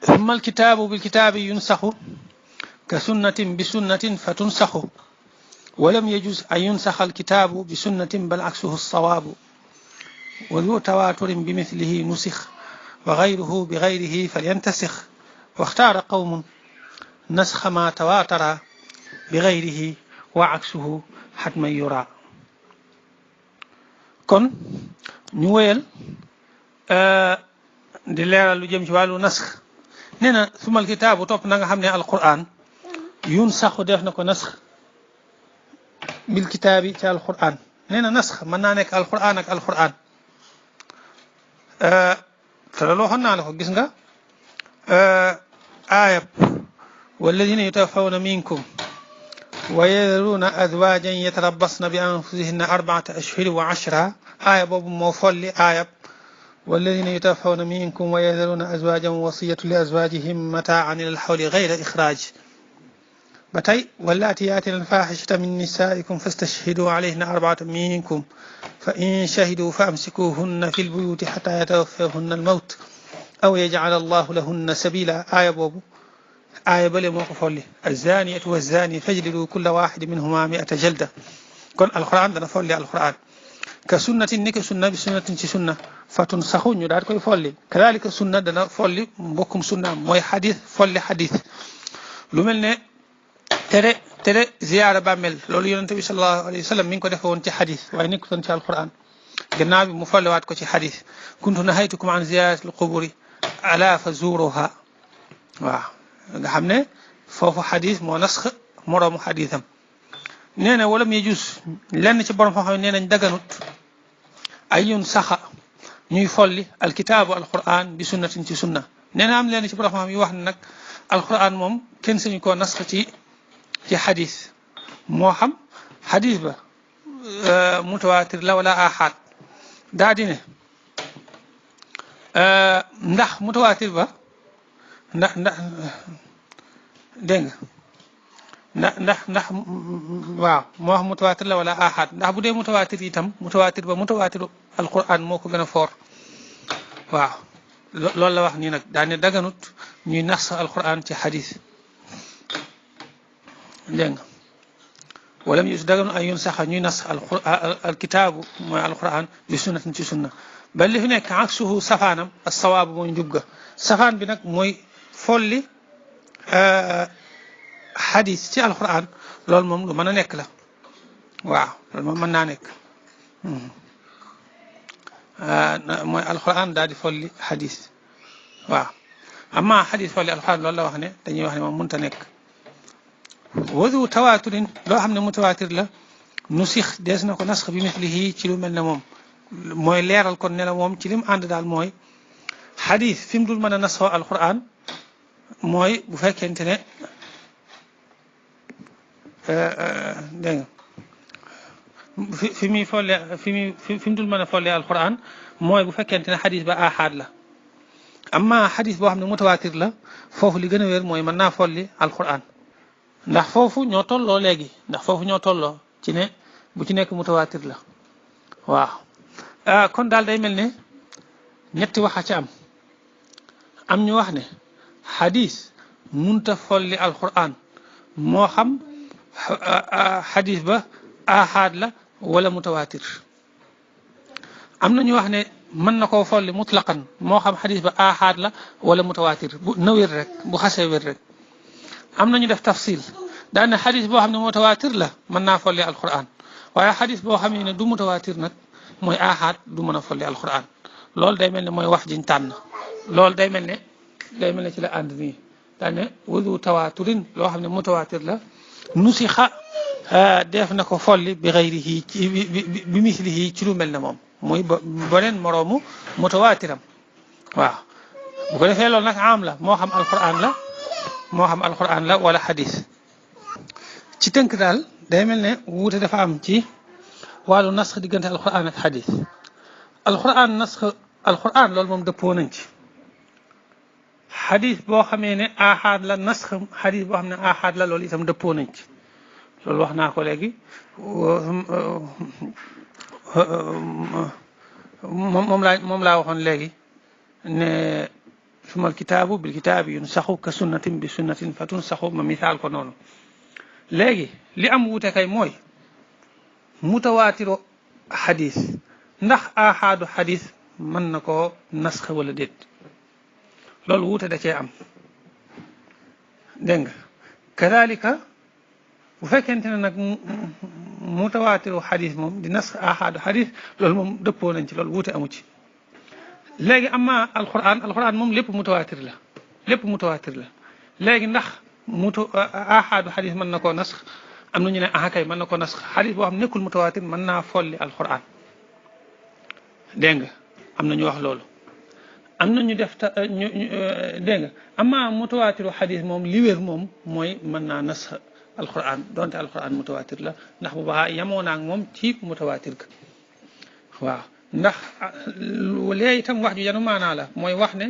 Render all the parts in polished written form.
ثم الكتاب بالكتاب ينسخ كسنة بسنة فتنسخ ولم يجوز أن ينسخ الكتاب بسنة بل عكسه الصواب وذو تواتر بمثله نسخ وغيره بغيره فلينتسخ واختار قوم نسخ ما تواتر بغيره وعكسه حتما يرى kon ñu wéyal di leeral lu jëm ci wàllu nasx nee na sumal kitaabu topp na nga xam ne alquran yun saxu def na ko nasx bil kitaabi ci alquran nee na nasx mën naa nekk alquran ak alquran te loolu waxoon naa la ko gis nga aayab walladina yutawaffawna minkum ويذرون أزواجا يتربصن بأنفسهن 4 أشهر و10 آية بوب موفل آية والذين يتوفون منكم ويذرون أزواجا وصية لأزواجهم متاعا إلى الحول غير إخراج بتي واللاتي يأتين الفاحشة من نسائكم فاستشهدوا عليهن 4 منكم فإن شهدوا فأمسكوهن في البيوت حتى يتوفاهن الموت أو يجعل الله لهن سبيلا آية بوب آية بلي موقف لي الزانية والزاني فاجلدوا كل واحد منهما 100 جلدة كون القرآن دنا فولي القرآن كسنة نك سنة بسنة سنة فتنسخون يدار كوي فولي كذلك سنة دنا فولي بكم سنة موي حديث فولي حديث lu mel ne tere ziyaara bàmmeel loolu yonent bi sallallahu alayhi wa sallam mi ngi ko defe woon ci xadis waaye nekkutoon ci alquran gannaaw bi mu follewaat ko ci xadis kuntu nahaytukum an ziyaratil quburi ala fa zuruha waaw nga xam ne foofu xadis moo nasx moroomu xadisam nee na wala muy jus lenn ci borom xam-xam nee nañ daganut ay yun saxa ñuy folli alkitaabu alquran bi sunnatin ci sunna nee na am lenn ci borom xam-xam yi wax ne nag alquran moom kenn sañu koo nasx ci xadis moo xam xadis ba mutawaatir la wala ahad daa di ne ndax mutawaatir ba ndax dégg nga ndax waaw moo xam mutawaatir la wala ahad ndax bu dee mutawaatir itam mutawaatir ba mutawaatiru alquran moo ko gën a foor waaw loolu la wax nii nag daane daganut ñuy nax alquran ci xadis dégg nga wala mu daganu ay yoon sax ñuy nas alkitaabu mooy alquran bi sunnatin ci sunna ba li fi nekk ak suhu safaanam as sawaabu mooy njub ga safaan bi nag mooy folli xadis ci alquran loolu moom lu mën a nekk la waaw loolu moom mën naa nekk mooy alquran daal di folli xadis waaw amma xadis folli alquran loolu la wax ne dañuy wax ne moom mënta nekk wadu tawaaturin loo xam ne mutawaatir la nu six dees na ko nasx bi mislihi ci lu mel ne moom mooy leeral kon ne la moom ci lim ànd daal mooy xadis fi mu dul mën a nasxoo alquran mooy bu fekkente ne dégg nga fi muy folle fi mu dul mën a folle alquran mooy bu fekkente ne xadis ba ahad la amma xadis boo xam ne mutawaatir la foofu li gën a wér mooy mën naa folli alquran ndax foofu ñoo tolloo léegi ndax foofu ñoo tolloo ci ne bu ci nekk mutawaatir la waaw kon daal day mel ne ñetti wax a ci am ñu wax ne xadis munta folli alquran moo xam xadis ba ahad la wala mutawaatir am na ñu wax ne mën na koo folli mutlaqan moo xam xadis ba ahad la wala mutawaatir bu na wér rek bu xasee wér rek am nañu def tafsil daan ne xadis boo xam ne mutawaatir la mën naa folli alquran waaye xadis boo xam ne du mutawaatir nag mooy ahad du mën a folli alquran loolu day mel ne mooy wax jiñ tànn loolu day mel ne ci la ànd nii daan ne wudu tawaaturin loo xam ne mutawaatir la nusixa def na ko folli bi xayrihi ci bi mislihi ci lu mel ne moom muy beneen moroomu mutawaatiram waaw bu ko defee loolu nag am la moo xam alquran la wala xadis ci tënk daal day mel ne wuute dafa am ci wàllu nasx diggante alquran ak xadis alquran loolu moom dëppoo nañ ci xadis boo xamee ne ahad la nasx xadis boo xam ne ahad la loolu itam dëppoo nañ ci loolu wax naa ko léegi moom laa waxoon léegi ne sumal kitaabu bil kitaabi yunsaxu ka sunnatin bi sunnatin fa tunsaxu ma misaal ko noonu léegi li am wuute kay mooy mutawaatiru xadis ndax aaxaadu xadis mën na koo nasx wala déet loolu wuute da cee am dégg nga kadalika bu fekkente ne nag mutawaatiru xadis moom di nasx aaxaadu xadis loolu moom dëppoo nañ ci loolu wuute amu ci léegi amma alquran moom lépp mutawaatir la léegi ndax aaxaadu xadis mën na koo nasx am na ñu ne kay mën na ko nasx xadis boo xam nekkul mutawaatir mën naa folli alquran dégg nga am na ñu wax loolu am na ñu def ñu dégg nga amma mutawaatiru xadis moom li wér moom mooy mën naa nasx alquran donte alquran mutawaatir la ndax bu baax yamoo naa ak moom ci mutawaatir ga waaw ndax léegi itam wax ju yanu maanaa la mooy wax ne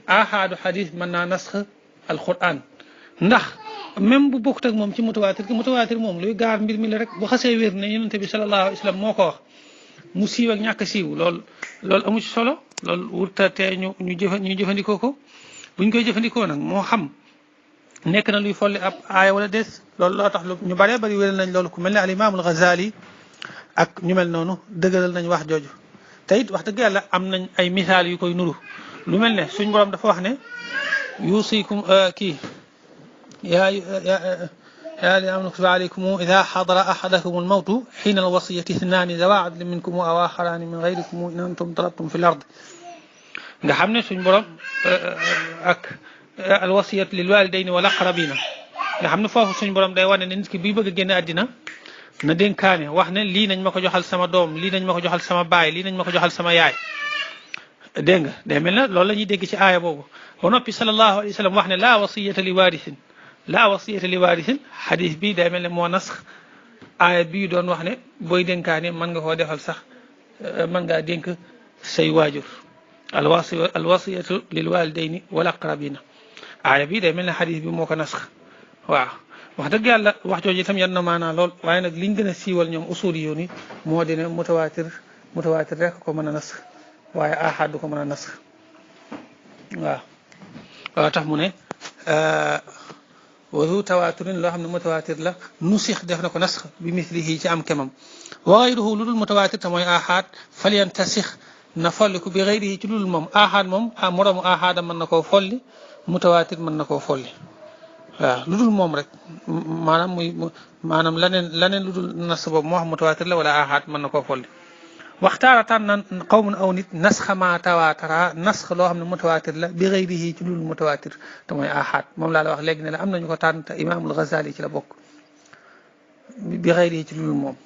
aaxaadu xadis mën naa nasx alquran ndax même bu bokkut ak moom ci mutawaatir moom luy gaar mbir mi la rek bu xasee wér ne yonent bi sallallahu alayhi wa sallam moo ko wax mu siiw ak ñàkk siiw loolu amu ci solo loolu wurtatee ñu jëfandikoo ko buñ koy jëfandikoo nag moo xam nekk na luy folli ab aaya wala des loolu loo tax ñu baree bari wéral nañ loolu ku mel ne al imaamul Ghazali ak ñu mel noonu dëgëral nañ wax jooju te it wax dëgg yàlla am nañ ay misaal yu koy nuru lu mel ne suñ borom dafa wax ne yuusikum kii yaa الذين آمنوا كتب عليكم إذا حضر أحدكم الموت حين الوصية اثنان ذوى عدل منكم أو آخران من غيركم إن أنتم ضربتم في الأرض nga xam ne suñ borom ak alwasiyat lil walidayni wal aqrabina nga xam ne foofu suñ borom day wane ne nit ki buy bëgg a génne àddina na dénkaane wax ne lii nañ ma ko joxal sama doom lii nañ ma ko joxal sama baay lii nañ ma ko joxal sama yaay dégg nga day mel na loolu la ñuy dégg ci aaya boobu ba noppi sallallahu alayhi wa sallam wax ne laa wasiyata li waarisin laa wasiyata li waarisin xadis bi day mel ne moo nasx aaya bii doon wax ne booy dénkaane mën nga koo defal sax mën ngaa dénk say waajur alwasiyatu lil walidayni wal aqrabina aaya bii day mel ne xadis bi moo ko nasx waaw wax dëgg yàlla wax jooju itam yan na maanaa lool waaye nag liñ gën a siiwal ñoom usuli yoon yi moo di ne mutawaatir rek ko mën a nasx waaye aaxaad du ko mën a nasx waaw tax mu ne wazu tawaaturin loo xam ne mutawaatir la nusix def na ko nasx bi mislihi ci am kemam wa gayruhu lu dul mutawaatir te mooy aaxaad falyan tasix na folli ku bi gayrihi ci lu dul moom aaxaad moom moroomu aaxaadam mën na koo folli mutawaatir mën na koo folli waaw lu dul moom rek maanaam laneen lu dul nas boobu moo xam mutawaatir la wala aaxaad mën na koo folli waxtaara tànn qawmun aw nit nasxa ma tawaatara nasx loo xam ne mutawaatir la bi gayrihi ci lu dul mutawaatir te mooy aaxaad moom laa la wax léegi ne la am nañu ko tànn te imaamul Ghazali ci la bokk bi gayrihi ci lu dul moom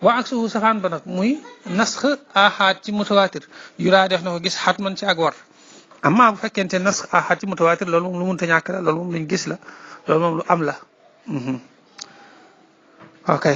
wa aksuhu safaan ba nag muy nasx aaxaad ci mutawaatir yuraa def na ko gis xat man ci ak war amma bu fekkente nasx aaxaad ci mutawaatir loolu moom lu mënta ñàkk la loolu moom luñ gis la loolu moom lu am la ok